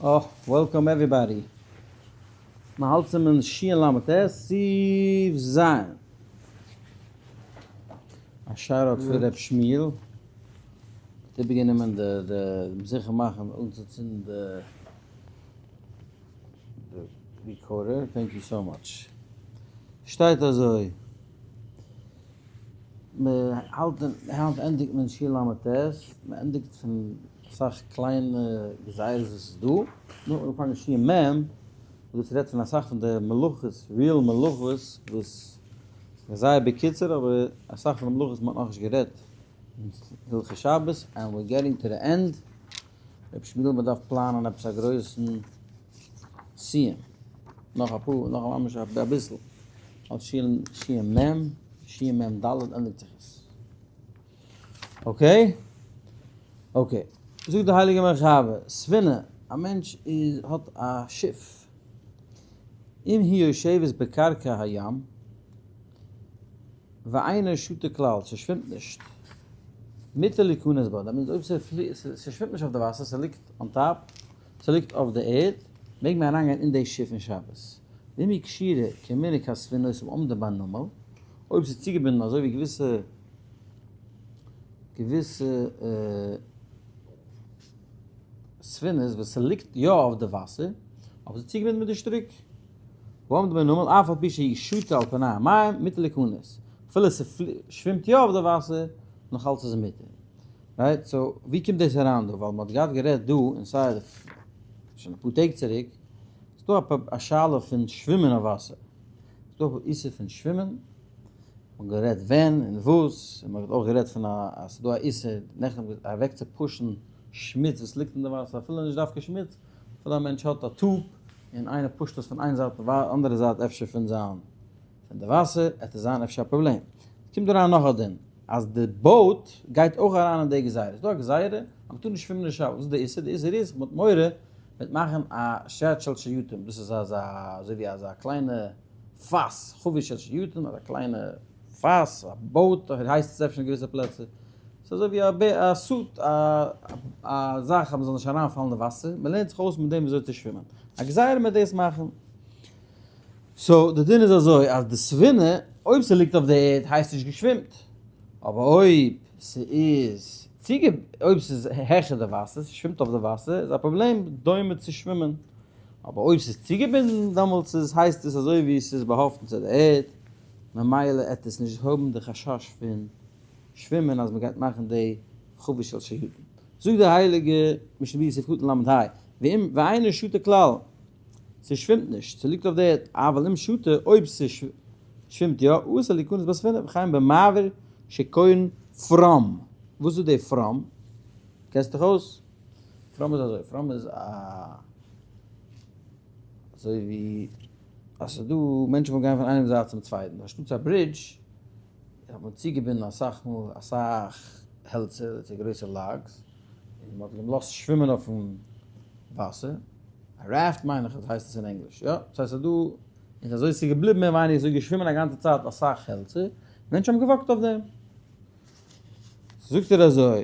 אה, welcome everybody. מען האלט צום אין שין למד ט, סעיף ז'. א shout out פאר ר' שמואל, האט איבערגענומען די די זיכער מאכן אנצוצינדן די recorder, thank you so much. שטייט אזוי, מען האלט היינט ענדיגט מען שין למד ט, מען ענדיגט פון אסאך קליינע גזירות וואס איז דא, נאכדעם אנגעפאנגען שין מ, וואס רעדט פון אסאך פון די מלאכות, real מלאכות, וואס איז זייער בקיצור, אבער אסאך פון די מלאכות מען האט נאכנישט גערעדט אין הלכות שבת, and we're getting to the end, רבי שמואל מען דארף פלאנען עפעס א גרויסן סיום, נאך אפאר, נאך ממש אביסל, אלס שין שין מ, שין מ ד ענדיגט זיך עס. okay? Okay. זאגט די הייליגע מחבר, ספינה, א מענטש איז האט א שיף, אם היא יושבת בקרקע הים, ואינה שטה כלל, ס'שווימט נישט, מותר להיכנס בה, that means אויב ס'שווימט נישט אויף די וואסער, ס'ליגט on top, ס'ליגט אויף די ערד, מעג מען אריינגיין אין די שיף אין שבת. ואם היא קשורה כמנהג הספינות העומדות בנמל, אויב ס'איז צוגעבינדן אזוי ווי געוויסע געוויסע ספינות וואס ס'ליגט יא אויף די וואסער, אבער ס'איז צוגעבינדן מיט די שטריק. העומדות בנמל אף על פי שהיא שטה על פני המים מותר להיכנס. אפילו ס'שווימט יא אויף די וואסער, נאך אלץ איז מותר. right? So ווי קומט דאס אריין דא? ווייל מ'האט געהאט גערעדט דא אין סיי שוין אפאר טעג צוריק, ס'דא א שאלה פון שווימען אויף וואסער. ס'דא א איסור פון שווימען, מ'האט גערעדט ווען און וואס, און מ'האט אויך גערעדט פון א אז ס'דא א איסור נעכטן אוועק צו push ן שמוץ וואס ליגט אין די וואסער, אפילו נישט דווקא שמוץ, אפילו א מענטש האט א tube און איינער push ט עס פון איין זייט אנדערע זייט אפשר פון זיין פון די וואסער, עט עס זיין אפשר א פראבלעם. קומט אריין נאך א דין, אז די boat גייט אויך אריין אין די גזירה, ס'דא א גזירה אז מ'טאר נישט שווימען אין שבת, וואס איז די איסור? די איסור איז מ'האט מורא מ'וועט מאכן א שד של שייטים, דאס איז אזא אזוי ווי אזא קליינע פאס, חבית של שייטים, אזא קליינע פאס, א boat הייסט עס אפשר אין געוויסע פלעצער, ס'איז אזוי ווי א suit, א זאך אז מ'זאל נישט אריינפאלן אין די וואסער, מ'לערנט זיך אויס מיט דעם וויאזוי צו שווימען, א גזירה מיט דאס מאכן. so די דין איז אזוי אז די ספינה אויב ס'ליגט אויף די ערד הייסט נישט געשווימט, אבער אויב ס'איז צוגע אויב ס'איז העכער די וואסער, ס'שווימט אויף די וואסער איז א פראבלעם דומה צו שווימען, אבער אויב ס'איז צוגעבינדן דעמאלטס איז הייסט עס אזוי ווי ס'איז באהאפטן צו די ערד, ממילא עט עס נישט האבן די חשש פון שווימען אז מ'גייט מאכן די חבית של שייטין. זאגט די הייליגע משנה ברורה סעיף קטן ל"ה, ואם ואינו שטה כלל, ס'שווימט נישט, ס'ליגט אויף די ערד, אבל אם שטה, אויב ס'שווימט יא, אסור להיכנס בספינה, וכן במעביר שקורין פרום. וואס איז די פרום? קענסט דיך אויס? פרום איז אזוי, פרום איז א אזוי ווי אז ס'איז דא מענטשן וואס גייען פון איינעם זייט צום צווייטן, אנשטאטס א ברידזש האט מען צוגעבינדן אסאך מאל אסאך העלצער צו גרויסע logs, און מ'האט געלאזט שווימען אויפן וואסער, א raft מיין איך הייסט עס אין ענגליש, יא, ס'הייסט אז דא איז אזוי ס'איז געבליבן מער ווייניגער ס'איז געשווימען א גאנצע צייט אסאך העלצער, מענטשן האבן גע walk ט אויף דעם. זאגט ער אזוי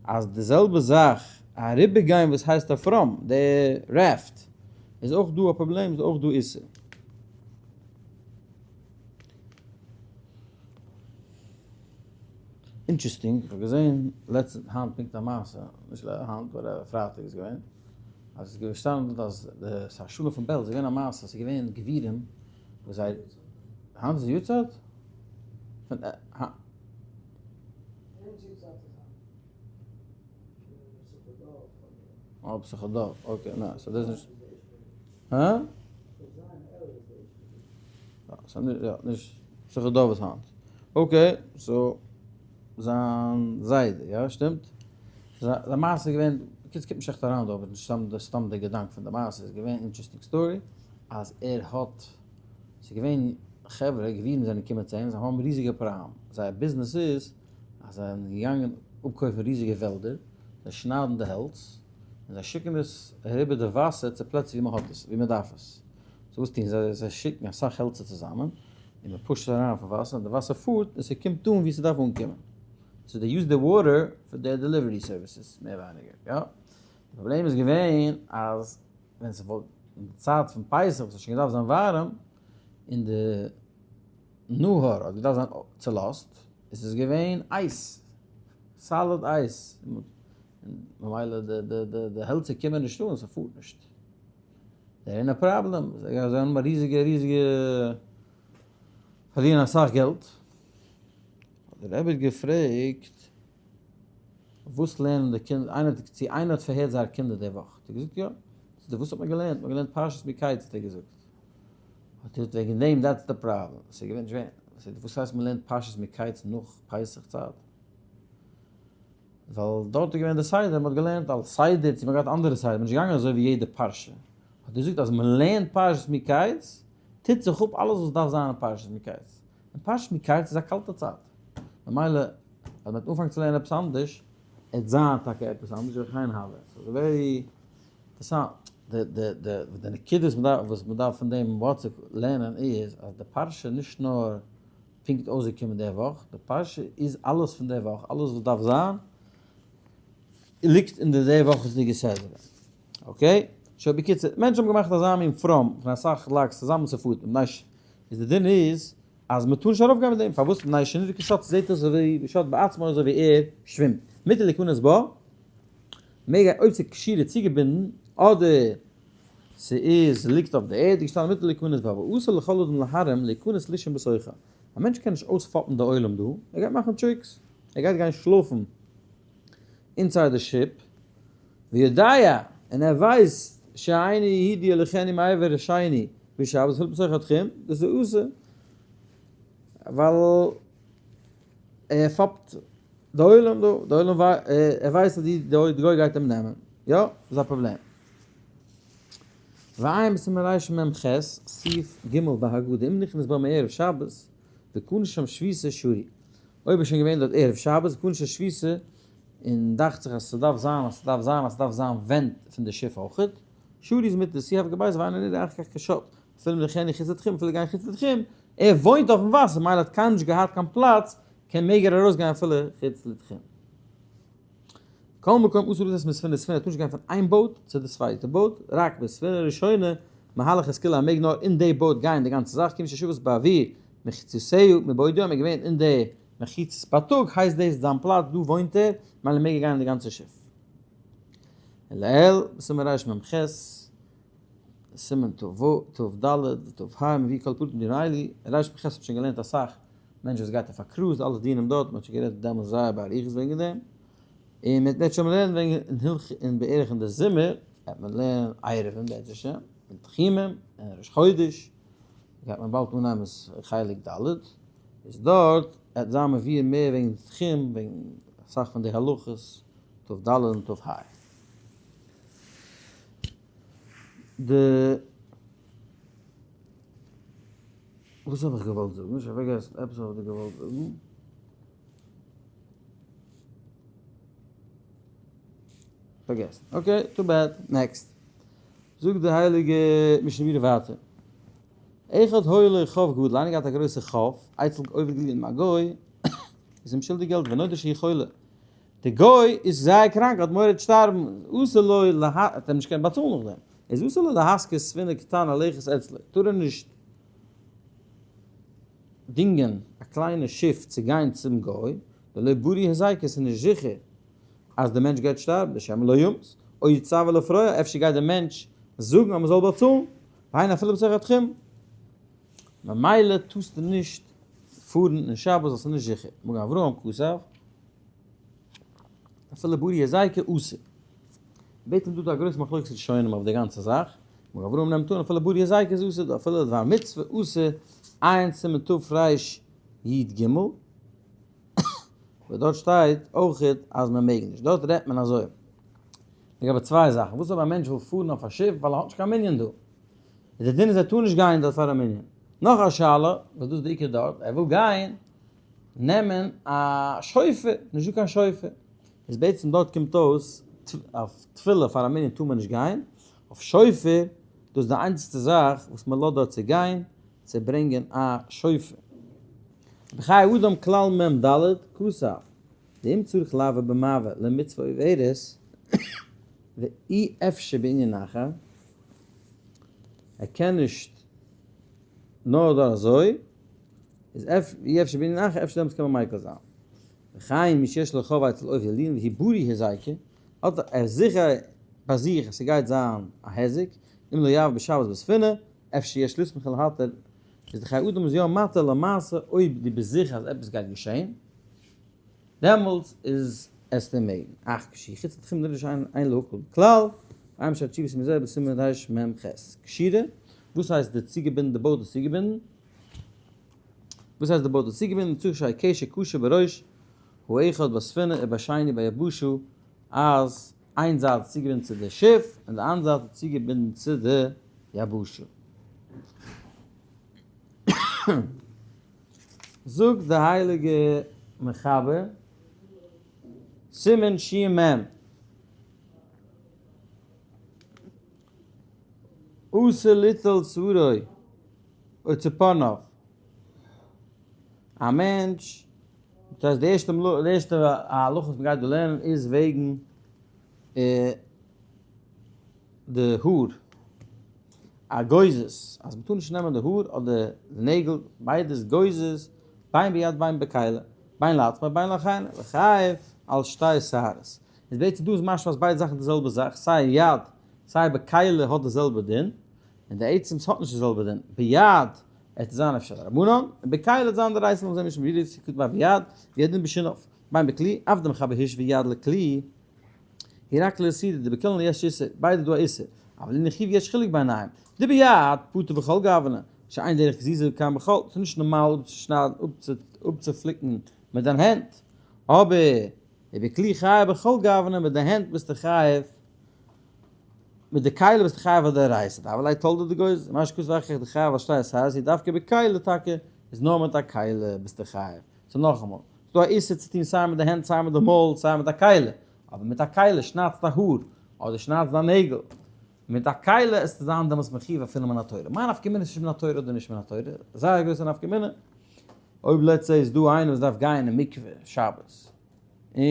אז די זעלבע זאך אריבערגיין וואס הייסט א פרום, די raft, איז אויך דא א פראבלעם, איז אויך דא איסור. interesting, איך האב געזען לעצטנס היינט פונקט א מעשה, נישט היינט אבער פרייטאג איז געווען, אז עס איז געשטאנען דארט אז די שר שלום פון בעלז איז געווען א מעשה, עס איז געווען גבירים וואס זיי, היינט איז יארצייט? פון ה. אה, פסח אדר, okay, ניין, so דאס איז נישט, הא? יא, נישט פסח אדר איז היינט. okay, so זיין זיידע, יא, שטימט? די מעשה איז געווען, בקיצור קומט נישט עכט אריין דא, אבער נישט סתם די סתם די געדאנק פון די מעשה איז געווען interesting story, אז ער האט, ס'איז געווען חברה, גבירים זענען געקומען צו אים, זיי האבן ריזיגע פריים, זייער ביזנעס איז אז זיי זענען געגאנגען אפקויפן ריזיגע וועלדער, זיי שניידן די העלץ, און זיי שיקן עס אריבער די וואסער צו פלעצער ווי מען האט עס, ווי מען דארף עס. so וואס טוען זיי? זיי שיקן אסאך העלצער צוזאמען, און מען push ט עס אריין אויפן וואסער, און די וואסער פארט און ס'קומט אן ווי ס'דארף אנקומען. so they use the water פאר די delivery services מער ווייניגער, יא. די פראבלעם איז געווען אז. ווען ס'וואלט אין די צייט פון פסח וואס האט שוין געדארפט זיין ווארעם, און די נהר האט געדארפט זיין צולאזט, עס איז געווען אייז, solid אייז, ממילא די העלצער קומען נישט אן, ס'פארט נישט. they're in a problem, זיי האבן א ריזיגע ריזיגע פארלירן אסאך געלט. האט דער רבי געפרעגט וואס לערנען די קינדער, איינער האט צו איינער האט פארהערט זייער קינדער די וואך, האט ער געזאגט יא, זאגט ער וואס האט מען געלערנט, מען האט געלערנט פרשת מקץ האט ער געזאגט, האט ער געזאגט וועגן דעם that's the problem, ס'איז געווען שווער, וואס הייסט מען לערנט פרשת מקץ נאך פסח צייט? ווייל דארט איז געווען די סדר, מען האט געלערנט אלס סדר, צו מען האט געהאט אנדערע סדר, מען איז נישט געגאנגען אזוי ווי יעדע פרשה, האט ער געזאגט אז מען לערנט פרשת מקץ, טוט זיך אפ אלעס וואס דארף זיין אין פרשת מקץ, און פרשת מקץ איז א קאלטע צייט, ממילא אז מען וועט אנפאנגען צו לערנען עפעס אנדערש, עט זיין טאקע עפעס אנדערש וכן הלאה, ס'איז very אינטערעסאנט, די די די די נקודה וואס מען דארף פון דעם וואטסעפפ לערנען איז, אז די פרשה נישט נאר פונקט אויסגעקומען די וואך, די פרשה איז אלעס פון די וואך, אלעס וואס דארף זיין ליגט אין די די וואכעדיגע סדרה, okay? שוין בקיצור, מענטשן האבן געמאכט אזא מין פראם פון אסאך logs צוזאמען צו פארן, מפני ש איז די דין איז אז מען טאר נישט ארויף גיין מיט דעם, פארוואס? מפני שנראה כשט זעט אויס אזוי ווי שט בעצמו אזוי ווי ער שווימט, מותר להיכנס בה, מעג ער אויב ס'איז קשורה צוגעבינדן אדער ס'איז ליגט אויף די ערד, איז געשטאנען מותר להיכנס בה, ואסור לכל אדם להרים להיכנס לישון בתוכה, א מענטש קען נישט אויספאפן די עולם דא, ער גייט מאכן tricks, ער גייט גיין שלאפן inside די שיפ, ויודע, און ער ווייסט, שאינו יהודי יוליכנו מעבר השני בשבת אפילו בתוך התחום, דאס איז אסור, ווייל ער פאפט די עולם דא, די עולם ער ווייסט אז די גוי גייט אים נעמען, יא, דאס איז א פראבלעם. ועיין בסימן רמ ח, סעיף ג' בהגדה, אם נכנס בה מערב שבת, וקנה שם שביתה שרי. אויב איז שוין געווען דארט ערב שבת, וקנה שם שביתה, און דאכט זיך אז ס'דארף זיין אז ס'דארף זיין אז ס'דארף זיין ווענט פון די שיף אויכעט, שרי איז מיט די סי הפגה בית ואינו נראה אחר כך כשט, אפילו מלכני חוץ לתחום אפילו גיין חוץ לתחום, ער וואוינט אויפן וואסער מילא האט קיינער נישט געהאט קיין פלאץ, קען מעג ער ארויס גיין אפילו חוץ לתחום. כל מקום אסור לצאת מספינה לספינה טאר נישט גיין פון איין boat צו די צווייטע boat, רק בספינה ראשונה מהלך את כולה מעג נאר אין די boat גיין די גאנצע זאך כיוון ששבת באוויר מחיצותיה מבעוד יום איז געווען אין די מחיצות בייטאג הייסט דאס זיין פלאץ דא וואוינט ער מילא מעג ער גיין אין די גאנצע שיף. לעיל, בסימן רמ ח, סימן ת ו, ת ד, ת ה, מביא כל פרטים דיני אלו, רמ ח האט שוין געלערנט אסאך מענטש וואס גייט אויף א קרוז אלע דינים דארט, מען האט שוין גערעדט דעמאלס זייער באריכות וועגן דעם, און מען וועט שוין לערנען וועגן אין הלכ אין בערך אין די זומער וועט מען לערנען עירובין בעזר השם, און תחומים, און ראש חודש, גייט מען באלד אנהייבן חלק ד', איז דארט וועט זיין מבואר מער וועגן תחום, וועגן אסאך פון די הלכות, ת ד און ת ה. די. וואס האב איך געוואלט זאגן? שוין פארגעסן, עפעס האב איך דא געוואלט זאגן. פארגעסן. okay, too bad. Next. זאגט די הייליגע משנה ברורה ווייטער. אחד היה לו חוב גדול, איינער געהאט א גרויסע חוב, אצל עובד גליל א גוי, איז אים שולדיג געלט, ונודע שהוא חולה. די גוי איז זייער קראנק, האט מורא צו שטארבן, אסור לו לה, האט ער נישט קענען באצאלן נאכדעם, איז אסור לו להשכיר ספינה קטנה ללכת אצלו, טאר ער נישט דינגען א קליינע שיף צו גיין צום גוי, דלא ברי היזקא, ס'איז נישט זיכער אז די מענטש גייט שטארבן, דשמא לא ימות, או יצוה לפרוע, אפשר גייט די מענטש זאגן אז מ'זאל באצאלן, והיינו אפילו בתוך התחום. ממילא טארסטו נישט פארן אין שבת ווייל ס'איז נישט זיכער. מגן אברהם כתב, אפילו ברי היזקא אסור. בעצם דא דא א גרויסע מחלוקת ראשונים אויף די גאנצע זאך. מגן אברהם נעמט אן אפילו ברי היזקא איז אסור, אפילו דבר מצוה אסור, עיין סימן תרי"ג, וואס דארט שטייט אויכעט אז מען מעג נישט. דארט רעדט מען אזוי לגבי צוויי זאכן, וואס אויב א מענטש וויל פארן אויף א שיף ווייל ער האט נישט קיין מנין דא? איז די דין איז ער טאר נישט גיין דארט פאר א מנין. נאך א שאלה, וואס דאס איז די עיקר דארט, ער וויל גיין נעמען א שופר, נישט דא קיין שופר. איז בעצם דארט קומט אויס אויף תפילה פאר א מנין טאר מען נישט גיין, אויף שופר, דאס איז די איינציגסטע זאך וואס מען לאזט דארט צו גיין, צו ברענגען א שופר. בחיי אדם כלל מ ד, כתב, דאם צריך לעבור במעבר למצוה עוברת, ואי אפשר בענין אחר. ער קען נישט נאר דאר אזוי, איז אי אפשר בענין אחר, אפשר דעמאלטס קען מען מיקל זיין. וכן מי שיש לו חוב אצל עובד ילין והיא ברי היזקה, האט ער זיכער ביי זיך אז ס'גייט זיין א היזק, אם לא יעבור בשבת בספינה, אפשר יש לסמוך על התר, איז די חיי אדם איז יא מתיר למעשה אויב דו ביסט זיכער אז עפעס גייט געשען, דעמאלטס איז עס די מעגן, אך כשיחוץ לתחום נדרש אין אין להקל בכלל, עיין שער תשובות מזה בסימן רמ ח. קשירה, וואס הייסט די צוגעבינדן די boat איז צוגעבינדן? וואס הייסט די boat איז צוגעבינדן? צריך שיהא קשר קשור בראש האחד בספינה ובשני ביבשה, אז איין זייט איז צוגעבינדן צו די שיף און די אנדערע זייט איז צוגעבינדן צו די יבשה. זאגט די הייליגע מחבר, סימן ש מ, אסור ליטול שערו או ציפורניו, א מענטש, דאס הייסט די ערשטע די ערשטע הלכה וואס מ'גייט דא לערנען איז וועגן די האר, א גוזז, אז מ'טאר נישט נעמען די האר אדער די נעגל, ביידע איז גוזז, בין ביד בין בכלי, בין לעצמו בין לאחרים, וחייב על שתי שערות. איז בעצם דא איז משמע אז ביידע זאכן די זעלבע זאך, סיי יד סיי בכלי האט די זעלבע דין, און די עצם ס'האט נישט די זעלבע דין, ביד עט זיין אפשר דרבנן, און בכלי עט זיין דאורייתא, לאמיר זען משנה ברורה ס'קומט ביי ביד, וידין בשיניו, בין בכלי, אף דמחבר השווה יד לכלי, היא רק לאיסורא, דבכולן יש איסור, ביידע דא א איסור, אבל אין חיוב יש חילוק ביניהם, דביד פטור בכל גוונא, שאין דרך גזיזה כאן בכל, ס'איז נישט נארמאל אפצושניידן אפצופליקן מיט דיין הענט, אבער ובכלי חייב בכל גוונא מיט די הענט ביסטו חייב, מיט די כלי ביסטו חייב א דאורייתא, דאבל איי תולדה דגוזז, מה שכתוב אחר כך דחייב על שתי שערות היא דווקא בכלי טאקע איז נאר מיט א כלי ביסטו חייב, so נאכאמאל, ס'דא א איסור צו טון סיי מיט די הענט סיי מיט די מויל סיי מיט א כלי, אבער מיט א כלי שניידסט א האר, אדער שניידסט דיין נעגל, מיט א כלי עסטו זיין דעמאלטס מחיוב אפילו מן התורה. מאי נפקא מינה ס'איז מן התורה אדער נישט מן התורה? זייער א גרויסע נפקא מינה. אויב let's say איז דא איינער וואס דארף גיין אין מקווה שבת, און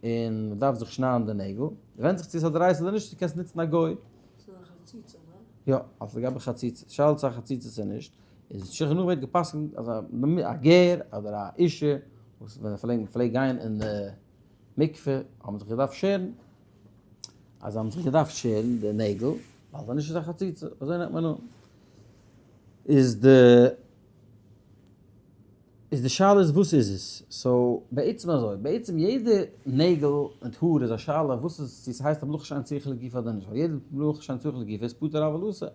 און מ'דארף זיך שניידן די נעגל, ווענדט זיך צו ס'איז א דאורייתא אדער נישט, דו קענסט נוצן א גוי. ס'איז א חציצה, ניין? יא, אלס לגבי חציצה. שאלה צו א חציצה צו נישט. איז שולחן ערוך ווערט גע'פסק'נט אז א גר אדער א אישה וואס ווען זיי פלעגן גיין אין די מקווה האבן זיך געדארפט שערן, אז זיי האבן זיך געדארפט שערן די נעגל, ווייל זיי נישט איז א חציצה, אזוי נעמט מען אן. איז די איז די שאלה איז וואס איז עס? so בעצם אזוי, בעצם יעדע נעגל מיט האר איז א שאלה וואס איז צו ס'הייסט א מלאכה שאין צריכה לגופה אדער נישט, ווייל יעדע מלאכה שאין צריכה לגופה איז פטור אבל אסור.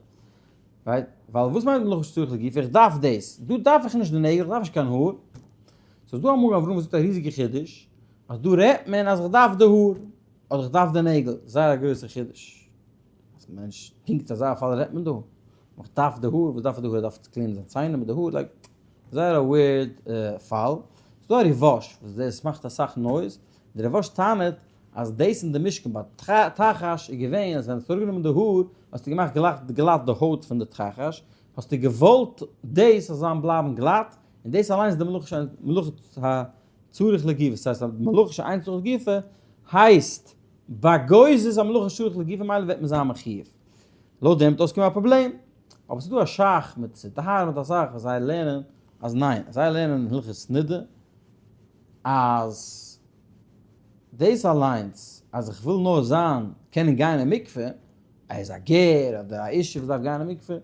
right? ווייל וואס מיינט מלאכה שצריך לגופה? איך דארף דאס. דא דארף איך נישט די נעגל, איך דארף נישט קיין האר. so איז דא א מגן אברהם וואס זאגט א ריזיגע חידוש, אז דא רעדט מען אז איך דארף די האר, אדער איך דארף די נעגל. זייער א גרויסע חידוש. אז מענטש, פונקט אזא פאל רעדט מען דא. איך דארף די האר, וואס דארף ער די האר? ער דארף clean ען זיין ציינער מיט די האר, like, זייער א weird פאל. ס'איז דא א ריב"ש וואס דאס מאכט אסאך noise, דער ריב"ש טענה'ט אז דאס אין די משכן ביי תחש איז געווען אז ווען האסטו אראפגענומען די האר האסטו געמאכט גלאט גלאט די הויט פון די תחש, האסטו געוואלט דאס זאל זיין בלייבן גלאט, און דאס אליינס איז די מלאכה שאין מלאכה הצריך לגופה, ס'הייסט אז מלאכה שאין צריך לגופה הייסט ביי גוזז איז א מלאכה שצריך לגופה ממילא וועט מען זיין מחיוב. לויט דעם וועט אויסקומען א פראבלעם. אבער ס'איז דא א ש"ך מיט סטהר מיט אסאך וואס זיי לערנען אז ניין, זיי לערנען אין הלכות נידה אז דאס אליינס אז איך וויל נאר זיין קענען גיין אין מקווה, ער איז א גר אדער א אישה וואס דארף גיין אין מקווה,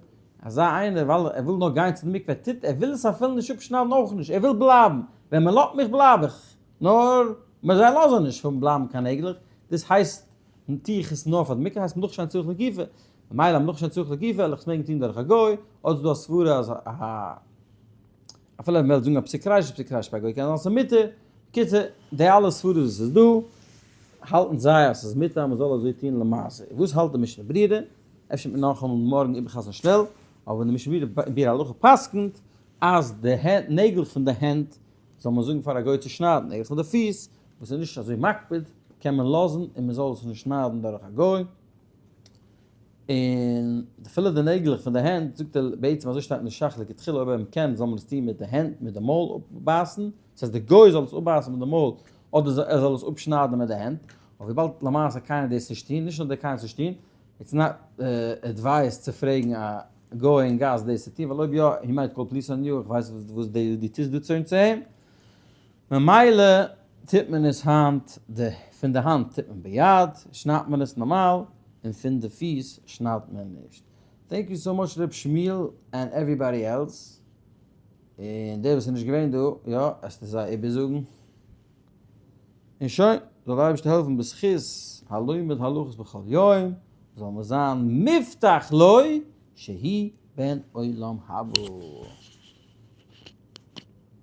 אזא איינער ווייל ער וויל נאר גיין צו די מקווה, ער טוט, ער וויל עס אפילו נישט אפשניידן אויך נישט, ער וויל בלייבן, ווען מען לאזט מיך בלייב איך, נאר מען זיי לאזן נישט האבן בלייבן קיין נעגלעך, דאס הייסט טו איך עס נאר פאר די מקווה, הייסט מלאכה שאין צריך לגופה, ממילא מלאכה שאין צריך לגופה וועל איך עס מעגן טון דורך א גוי, אדער איז דא א סברה אז א. אפילו מען וועט זאגן א פסיק רישא פסיק רישא ביי גוי קען זיין ס'איז מותר, בקיצור די אלע סברות וואס איז דא האלטן זיי אז ס'איז מותר אז מ'זאל אזוי טון למעשה, וואס האלט די משנה ברורה? אפשר וועט מען נאכאמאל מארגן איבערחזר'ן שנעל, אבער די משנה ברורה ביאור הלכה פסק'נט אז די נעגל פון די הענט זאל מען זאגן פאר א גוי צו שניידן, נעגל פון די פיס וואס איז נישט אזוי מקפיד קען מען לאזן און מ'זאל עס נישט שניידן דורך א גוי. און אפילו די נעגלעך פון די הענט, זאגט ער בעצם אזוי שטייט אין די ש"ך לכתחילה אויב מען קען זאל מען עס טון מיט די הענט מיט די מויל אפבייסן, דאס הייסט די גוי זאל עס אפבייסן מיט די מויל אדער ער זאל עס אפשניידן מיט די הענט, אבער וויבאלד למעשה קיינער דאס נישט טון, נישט נאר דער קיינער עס נישט טון, It's not advised צו פרעגן א גוי אין גאס דאס צו טון, ווייל אויב יא, he might call police on you, איך ווייס וואס דו טוסט דא צו אים. ממילא טוט מען עס היינט, די פון די האנט טוט מען ביד, שניידט מען עס נארמאל, און פון די פיס שניידט מען נישט. Thank you so much ר' שמואל and everybody else. און דער וואס איז נישט געווען דא, יא, עסטו זיי איבערזאגן. און שוין, זאל דער אייבערשטער העלפן בזכות הלומד הלכות בכל יום, זאל מען זיין מובטח לו שהוא בן עולם הבא.